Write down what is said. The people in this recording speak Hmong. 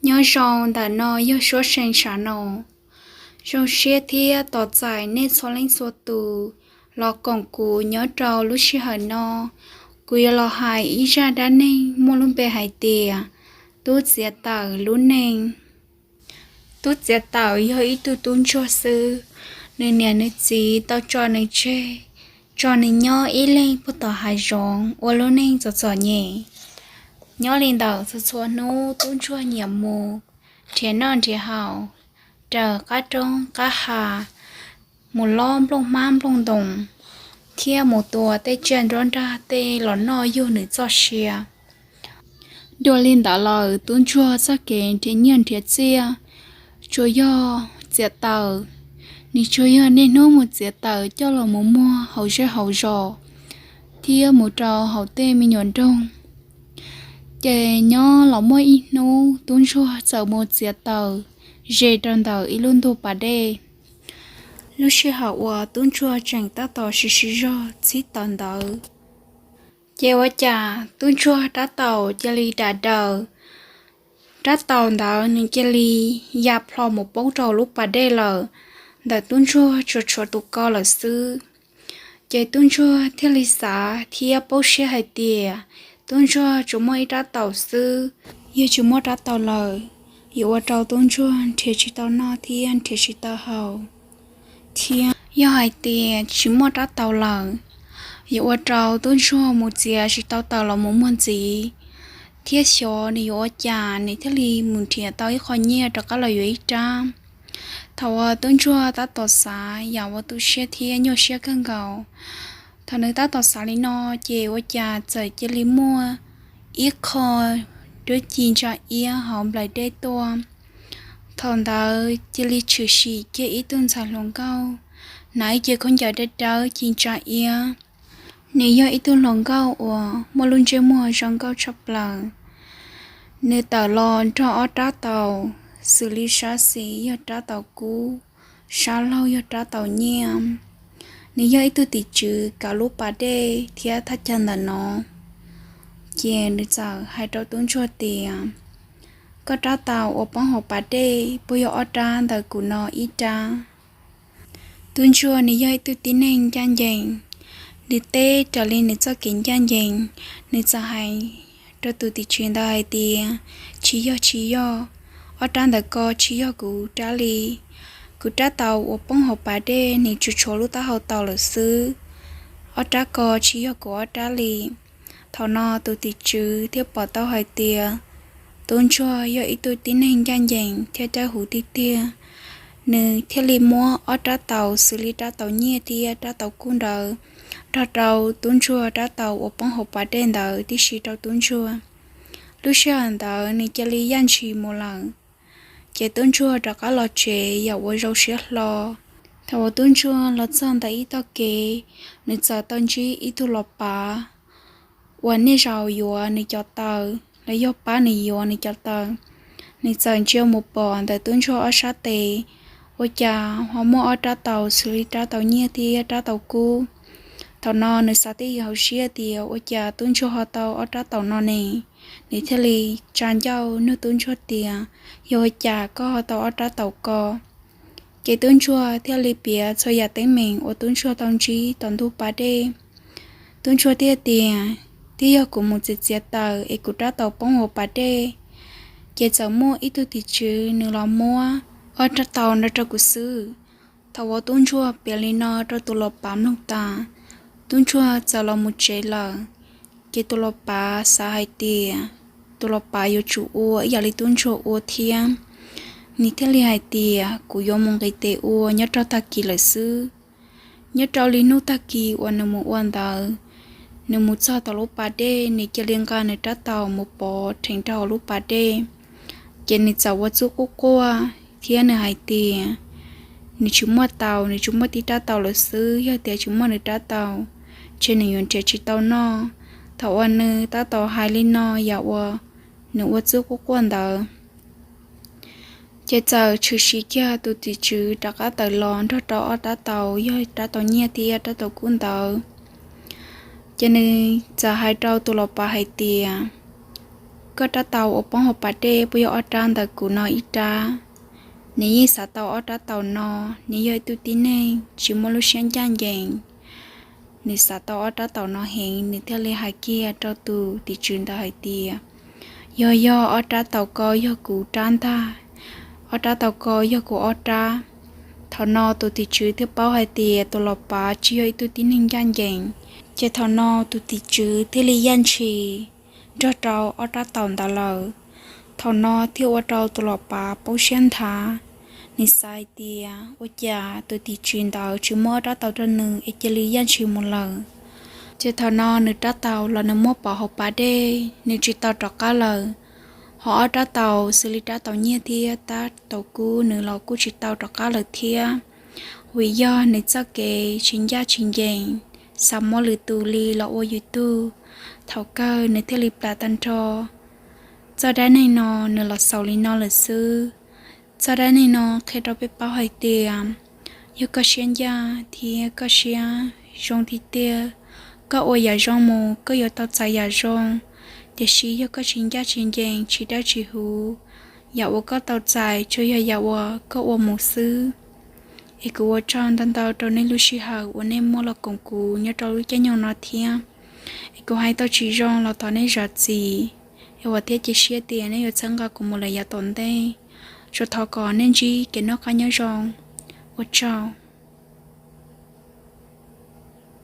Nyob zoo, ntawm no yog Suab See channel. Zoo siab thiab tos txais nej txhua leej txhua tus los koom kuv nyob rau lub sij hawm no. Kuv yuav los hais ib zaj dab neeg muaj lub npe hais tias Tub Txiav Tawm lub neej. Tub Txiav Tawm yog ib tug tub ntsuag xwb. Nws niam nws txiv tau tso nws tseg, tso nws nyob ib leeg puag tom hav zoov ua lub neej txom txom nyem. Nyob li ntawd txhua txhua hnub tub ntsuag nyiam mus nrhiav noj nrhiav haus raws qab roob qab hav, mus lob nplooj hmab nplooj ntoos, thiab mus tua tej tsiaj nruab nrag tej los noj yug nws txoj sia. Dua li ntawd lawm, tub ntsuag txoj kev nrhiav nyiaj nrhiav txiaj tsuas yog txiav taws. Nws tsuas yog niaj hnub mus txiav taws coj los mus muag hauv zej hauv zos thiab mus rau hauv tej me nyuam nroog. Ces nyob los muaj ib hnub tub ntsuag txawm mus txiav taws ze rau ntawm ib lub ntug pas dej. Lub sij hawm uas tub ntsuag tseem tab tom siv siv zog txhib taws ntawd, ces ua cas tub ntsuag rab taus cia li dam daws. Rab taus ntawd nws cia li ya plho mus poob rau lub pas dej lawm, ntawm tub ntsuag tsuas tshuav tus ko lawm xwb. Ces tub ntsuag thiaj li xav thiab poob siab hais tias tub ntsuag tsuas muaj ib rab taus xwb. Yog tsis muaj rab taus lawm, yuav ua rau tub ntsuag nrhiav tsis tau noj thiab nrhiav tsis tau haus. Thiab yog hais tias tsis muaj rab taus lawm, yuav ua rau tub ntsuag mus txiav tsis tau taws los mus muag ntxiv, thiab xyov nws yuav ua cas nws thiaj li mus nrhiav tau ib qho nyiaj rov qab los yuav ib rab. Thaum uas tub ntsuag tab tom xav yam uas tu siab thiab nyuaj siab kawg nkaus, thaum nws tab tom xav li no, ces ua cas txawm cia li muaj ib qho dab ci ntsa iab hauv nplaim dej tuaj. Thaum ntawd cia li tshwm sim kiag ib tug ntxhais hluas nkauj, hnav ib ce khaub ncaws dawb dawb ci ntsa iab. Nws yog ib tug hluas nkauj uas muaj lub ntsej muag zoo nkauj tshaj plaws. Nws tawm los nrog ob rab taus, xws li sab xis yog rab taus kub, sab laug yog rab taus nyiaj. Nws yog ib tug tim tswv kav lub pas dej thiab thaj chaw ntawm no. Ces nws txawm hais rau tub ntsuag tias, koj rab taus uas poob hauv pas dej puas yog ob rab ntawm kuv no ib rab? Tub ntsuag nws yog ib tug tib neeg ncaj ncees, nws teb raws li nws txoj kev ncaj ncees. Nws txawm hais rau tus tim tswv ntawd hais tias, tsis yog, tsis yog, ob rab ntawm ko tsis yog kuv rab li. Kuv rab taus uas poob hauv pas dej nws tsuas tshuav lub taub hau taus lawm xwb. Ob rab ko tsis yog kuv ob rab li. Thaum no tus tim tswv thiaj pom tau hais tias tub ntsuag yog ib tug tib neeg ncaj ncees thiab dawb huv tiag tiag. Nws thiaj li muab ob rab taus xws li rab taus nyiaj thiab rab taus kub ntawd nrog rau tub ntsuag rab taus uas poob hauv pas dej ntawd tib si rau tub ntsuag. Lub sij hawm ntawd nws cia li yaj ntshis mus lawm. Ces tub ntsuag rov qab los tsev yam uas zoo siab hlo. Thaum uas tub ntsuag los txog ntawm ib tog kev, nws txawm tau ntsib ib tug los pav uas niaj zaus yuav nws cov taws los yog pab nws yuav nws cov taws. Nws txawm ntsia mus pom ntawm tub ntsuag ob sab tes, ua cas ho muaj ob rab taus xws li rab taus nyiaj thiab rab taus kub. Thaum no nws xav tib hauv siab tias ua cas tub ntsuag ho tau ob rab taus no ne. Nws thiaj li tsa ncauj nug tub ntsuag tias, yog ua cas koj ho tau ob rab taus ko? Ces tub ntsuag thiaj li piav txhua yam teeb meem uas tub ntsuag tau ntsib tom ntug pas dej. Tub ntsuag thiaj tias, twb yog kuv mus txiav txiav taws es kuv rab taus poob hauv pas dej. Ces txawm muaj ib tug tim tswv nws los muab ob rab taus no rau kuv xwb. Thaum uas tub ntsuag piav li no rau tus los pav mloog tas, tub ntsuag txawm los mus tsev lawm. Ces tus los pav xav hais tias tus los pav yuav tsum ua ib yam li tub ntsuag ua thiab. Nws thiaj li hais tias, kuv yuav mus nqis tes ua nyob rau tag kis lawm xwb. Nyob rau li hnub tag kis uas nws mus ua ntawd, nws mus txog tom lub pas dej, nws cia li nqa nws rab taus mus pov rheev rau hauv lub pas dej. Ces nws txawm ua txuj quaj quaj thiab nws hais tias nws tsis muaj taus, nws tsis muaj tib rab taus lawm xwb, yog tias tsis muaj nws rab taus, ntshe nws yuav nrhiav tsis tau noj. Thaum uas nws tab tom hais li no yam uas nws ua txuj quaj quaj ntawd, ces txawm tshwm sim kiag tus tim tswv rov qab tawm los nrog rau ob rab taus, yog rab taus nyiaj thiab rab taus kub ntawd. Ces nws txawm hais rau tus los pav hais tias, Koj rab taus uas poob hauv pas dej puas yog ob rab ntawm kuv no ib rab? Nws yeej xav tau ob rab taus no. Nws yog ib tug tib neeg tsis muaj lub siab ncaj ncees. Nws xav tau ob rab taus no heev, nws thiaj li hais kiag rau tus tim tswv ntawd hais tias, yog yog ob rab taus ko yog kuv rab ntag, ob rab taus ko yog kuv ob rab. Thaum no tus tim tswv thiaj paub hais tias tus los pav tsis yog ib tug tib neeg ncaj ncees. Ces thaum no tus tim tswv thiaj li yaj ntshis nrog rau ob rab taus ntawd lawm. Thaum no thiaj ua rau tus los pav poob siab nthav. Nws xav hais tias ua cas tus tim tswv ntawd tsis muab ob rab taus rau nws es cia li yaj ntshis mus lawm. Ces thaum no nws rab taus los nws muab pov hauv pas dej, nws tsis tau rov qab lawm. Ho ob rab taus xws li rab taus nyiaj thiab rab taus kub nws los kuj tsis tau rov qab lawm thiab. Vim yog nws txoj kev tsis ncaj tsis ncees, xav muab lwm tus li los ua yus tug, thaum kawg nws thiaj li plam tag nrho. Txoj dab neeg no nws los xaus li no lawm xwb. Txoj dab neeg no qhia rau peb paub hais tias, yog koj siab ncaj thiab koj siab zoo tiag tiag, koj ua yam zoo mus koj yuav tau txais yam zoo. Tiam sis yog koj tsis ncaj tsis ncees, tsis dawb tsis huv, yam uas koj tau txais tsuas yog yam uas koj ua mus xwb. Es kuv ua tsaug ntau ntau rau nej lub sij hawm uas nej muab los koom kuv nyob rau lub caij nyoog no thiab. Es kuv hais tau tsis zoo los thov nej zam txim. Es vam thiab cia siab tias nej yuav txhawb nqa kuv mus lawm yav tom ntej. Tsuas thov kom nej ntsib kev noj qab nyob zoo. Ua tsaug.